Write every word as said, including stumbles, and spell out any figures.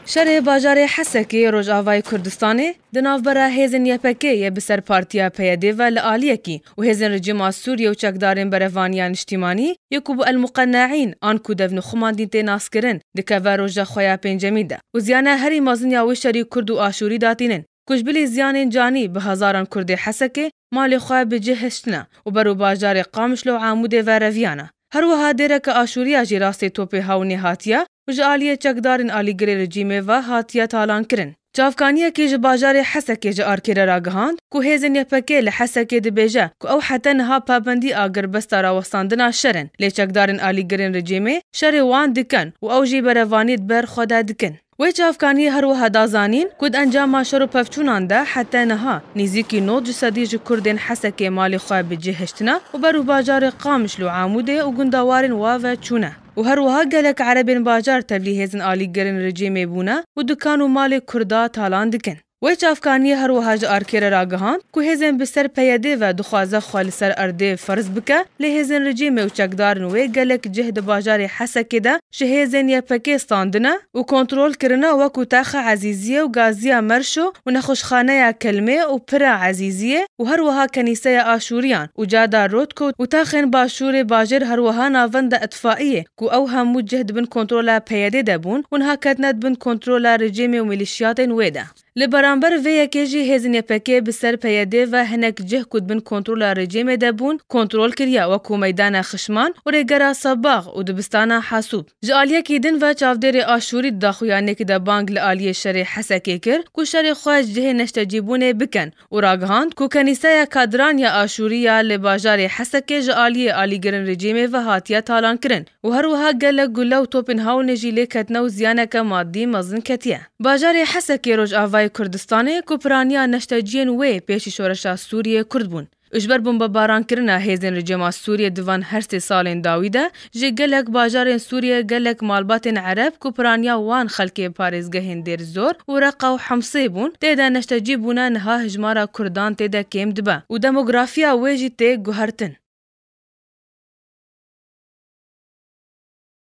Şerê bajarê Hesekê Rojavayê Kurdistanê di navbera hêzên Y P G yê bi ser partiya P Y D ve li aliyekî û hêzên rejîma Sûriyê û çekdarên berevaniya niştîmanî yê ku bi El Muqenneîn an ku devnixumandîn tê naskirin dikeve roja xwe ya pêncemî de û ziyana herî mezin ya wê şerî Kurd û Aşûrî datînin ku ji bilî ziyanên canî bi hezaran Kurdê Hesekê malê xwe bi cih hiştine û ber û bajarê Qamişlo û Amûdê ve reviyane. Her wiha dêreke aşûriya jî rastê topê hewnê hatiye û ji aliyê çekdarên alîgirê rejîmê ve hatiye talankirin. Çavkaniyekî ji bajarê Hesekê ji Arkêrê ragihand ku hêzên Y P G li Hesekê dibêje ku ew heta niha pabendî a girbesta rawestandina şer in, lê çekdarên alîgirên rejîmê şerê wan dikin û ew jî berevanî di ber xwe de dikin. Wê çavkaniyê her wiha da zanîn ku di encama şer û pevçûnan de heta niha nêzîkî nod ji sedî ji Kurdên Hesekê malê xwe bi cih hiştine û ber û bajarê Qamişlo û Amûdê û gundewarên wa ve çûne û her wiha gelek Erebên bajar tevlî hêzên alîgirên rejîmê bûne û dikan û malê Kurda talan dikin. Wê çavkaniyê her wiha ji Arkêrê ragihand ku hêzên bi ser P Y D ve dixwaze xwe li ser erdê ferz bike, lê hêzên rejîmê û çekdarên wê gelek cih di bajarê Hesekê de ji hêzên Y P G standine û kontrol kirine, wekû Taxa Ezîziyê û Gaziya Merşo û nexweşxaneya Kelmê û Pira Ezîziyê û her wiha kenîseya Aşûriyan û Cada Rotko û taxên başûrê bajêr, her wiha navenda Itfaiyê ku ew hemû cih di bin kontrola P Y D de bûn û niha ketine di bin kontrola rejîmê û milîşiyatên wê de. Li beramber vê yekê jî hêzên Y P G bi ser P Y D ve hinek cih ku di bin kontrola rejîmê de bûn, kontrol kiriye, wekû meydana Xişman û rêgera Sebax û dibistana Hasûb. Ji aliyekî din ve çavdêrê Aşûrî di daxuyaniyekî de bang li aliyê şerê Hesekê kir ku şerê xwe ji cihê neştecîbûnê bikin û ragihand ku kenîseya Kadran ya Aşûrî ya li bajarê Hesekê ji aliyê alîgirên rejîmê ve hatiye talankirin û her wiha gelek gule û topên hewnê jî lê ketine û ziyaneke madî mezin ketiye. Bajarê Hesekê Rojavayê Kurdistanê ku piraniya neşteciyên wê pêşî şoreşa Sûriyê Kurd bûn û ji ber bombebaran kirina hêzên rejîma Sûriyê di van her sê salên dawî de ji gelek bajarên Sûriyê gelek malbatên Ereb ku piraniya wan xelkê parêzgehên Dêr Zor û Reqa û Hemsê bûn, tê de neştecî bûne, niha hijmara Kurdan tê de kêm dibe û demografiya wê jî tê guhertin.